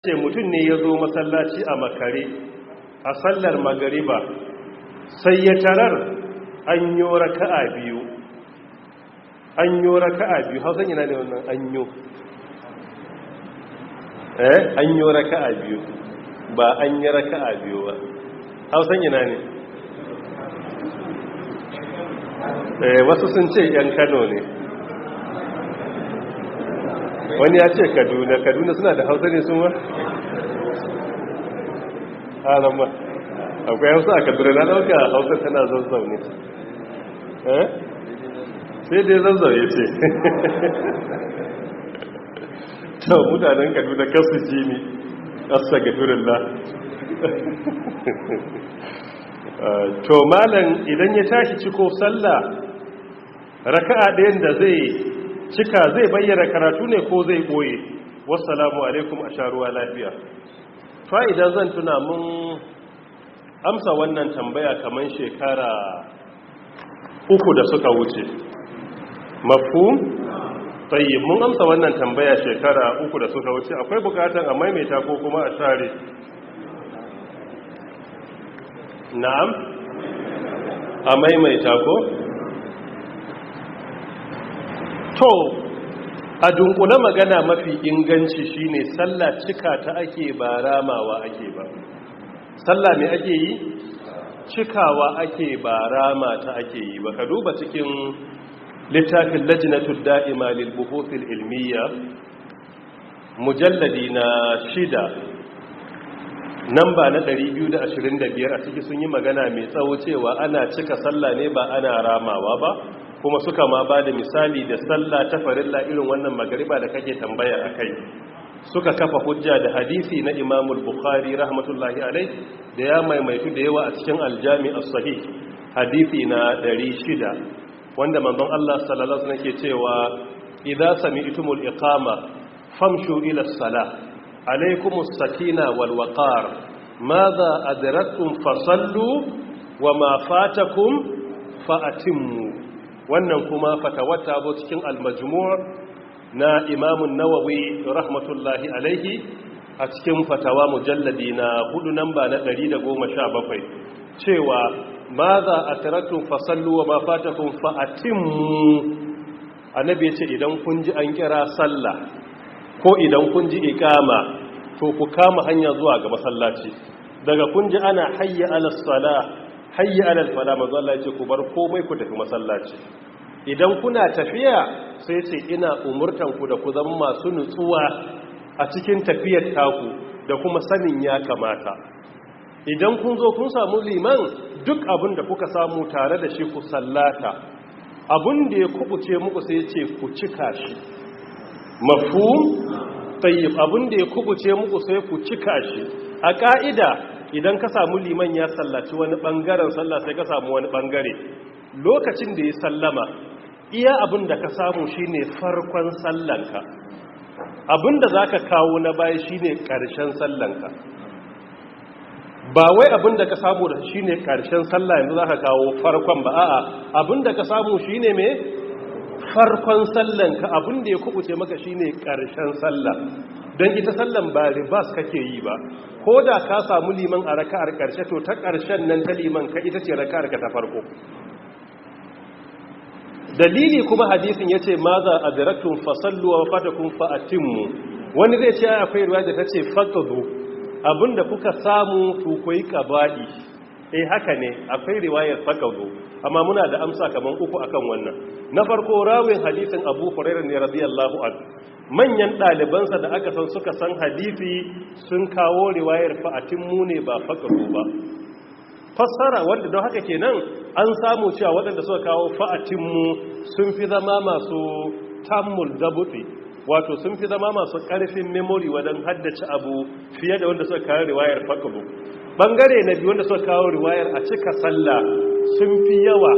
Ce mutum ne ya zo masallaci a makare a sallar magariba, sai ya tarar an yi raka'a biyu, an yi raka'a biyu. Hausan ina ne wannan an yi? An yi raka'a biyu, ba an yi raka'a biyu ba. Hausan ina ne? Wasu sun ce yan Kano ne, wani ya ce Kaduna. Kaduna suna da Hausa ne sun ma? Haramma akwai Hausa a Kaduna? Na dauka Hausa tana Zazzau ne. Eh, sai dai Zazzau ya ce. To, mutanen Kaduna kasu ji ni, astagfirullah. To malam, idan ya tashi ciko sallah, raka'a ɗayan da zai cika, zai bayyana karatu ne ko zai ɓoye? Wassalamu alaikum, a sharuwa lafiya. Fa idan zan tuna, mun amsa wannan tambaya kamar shekara 3 da suka wuce. Mafhum? Tayyib. Mun amsa wannan tambaya shekara 3 da suka wuce. Akwai bukatan a maimaita ko kuma a share? Na'am, a maimaita ko? To, a dunkule, magana mafi inganci shine sallah cika ta ake, ba ramawa ake ba. Sallah me ake yi? Cikawa ake, ba rama ta ake yi ba. Ka duba cikin littafin Lajnatud Da'ima lil Buhuthil Ilmiya, mujalladi na 6, namba na 225. A ciki sun yi magana mai tsawo cewa ana cika sallah ne, ba ana ramawa ba. Kuma suka ma ba da misali da sallah ta farilla irin wannan magariba da kake tambaya a kai. Suka kafa hujja da hadisi na Imamul Bukhari rahmatullahi alai da ya maimaitu da yawa a cikin Aljami as-Sahih, hadisi na 600, wanda manzon Allah sallallahu alaihi wasallam ke cewa: "Idza sami'tumul iqama famshu ila as-salah, alaykumus sakina wal waqar, madha adraktum fasallu wa ma fatakum fa atimmu." Wannan kuma fatawata zo cikin Al-Majmu' na Imamun Nawawi rahmatullahi alaihi, a cikin fatawa mujalladi na 4, namba na 117, cewa ma za a taratun fasallu wa ma fatakun fa'atimmu. Annabi ya ce idan kun ji an kira sallah ko idan kun ji iqama, to ku kama hanya zuwa ga masallaci. Daga kun ji ana "Hayya alas salah, hayya alal falah," manzo Allah ya ce ku bar komai ku tafi masallaci. Idan kuna tafiya, sai ce ina umurtan ku da ku zama masu nutsuwa a cikin tafiyar taku da kuma sanin ya kamata. Idan kun zo kun samu liman, duk abin da kuka samu tare da shi ku sallata, abin da ya kubuce muku, sai ce ku cika shi. Mafhum? Tayyib. Abin da ya kubuce muku sai ku cika shi. A ka'ida, idan ka samu liman ya sallaci wani bangaren sallah, sai ka samu wani bangare, lokacin da ya sallama, iya abin da ka samu shine farkon sallanka. Abin da zaka kawo na baya shine karshen sallanka. Ba wai abin da ka samu da shine karshen sallah yanzu zaka kawo farkon ba. A'a, abin da ka samu shine me? Farkon sallanka. Abin da ya kubuce maka shine karshen sallah. Don ita sallan ba reverse kake yi ba. Ko da ka samu liman a raka'ar karshe, to ta karshen nan ta liman ka ita ce raka'ar ka ta farko. Dalili kuma hadisin yace: "Maza adraktum fasallu wa fatakum fa atimmu." Wani zai ce akwai riwaya da tace faqdu, abinda kuka samu to koyi qaba'i. Eh, haka ne, akwai riwayar faqdu, amma muna da amsa kaman uku akan wannan. Na farko, rawin hadisin Abu Hurairah ne radiyallahu anhu. Manyan ɗalibansa da aka san suka san hadisi sun kawo riwayar fa'atimmu ne, ba faqdu ba. Fassara wanda don haka kenan an samu cewa waɗanda suka kawo fa'atimmu sun fi zama masu tammul dabuti, wato sun fi zama masu ƙarfin memory wajen haddace abu fiye da wanda suka kawo riwayar faqdu. Bangare na biyu, wanda suka kawo riwayar a cika sallah sun fi yawa.